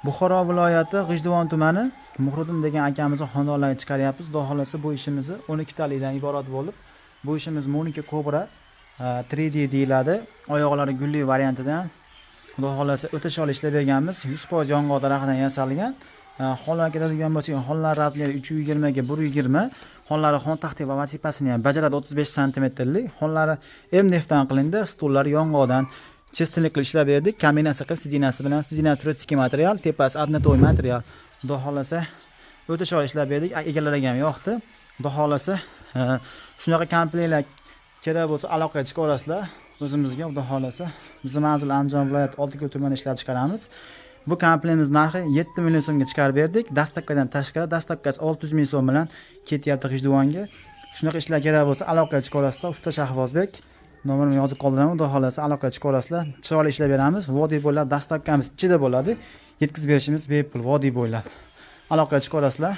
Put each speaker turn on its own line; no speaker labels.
Buxoro viloyati G'ijduvon tumani Muhriddin degan akamizni xonadonlariga chiqaryapmiz. Xudo xohlasa, bu ishimizni 12 talikdan iborat bo'lib, bu ishimiz Monika Cobra 3D deyiladi. Oyoqlari gulli variantidan. Xudo xohlasa, o'ta chiroyli ishlab berganmiz. 100% yong'oq daraxidan yasalgan. Xonlarga keladigan bo'lsak, xonlar razmeri 320 ga 120. Xonlari xon taxti va vazifasini ham bajaradi, 35 santimetrlik. Xonlari MDF dan qilindi, stullari yong'oqdan чистильник qilib ishlab berdik. Kombinatsiya qilib сиденья si bilan, сиденья турецкий material, tepasi однотон material. Xudo xohlasa, o'ta chiroyli ishlab berdik. Egalariga ham yoqdi. Xudo xohlasa, shunaqa komplektlar kerak bo'lsa, aloqaga chiqa olasizlar o'zimizga. Xudo xohlasa, bizni manzil Andijon viloyati, Oltinko'l tumanida ishlab chiqaramiz. Bu komplektimiz narxi 7 million so'mga chiqarib berdik. Доставка dan tashqari, доставка si 600 ming so'm bilan ketyapti G'ijduvonga. Shunaqa ishlar kerak bo'lsa, aloqaga chiqa olasizlar. Usta Shahbozbek, nomerimni yozib qoldiraman. Xudo xohlasa, aloqaga chiqa olasizlar. Chiroyli ishlab beramiz. Vodiy bo'ylab доставка miz ichida bo'ladi. Yetkazib berishimiz bepul vodiy bo'ylab. Aloqaga chiqa olasizlar.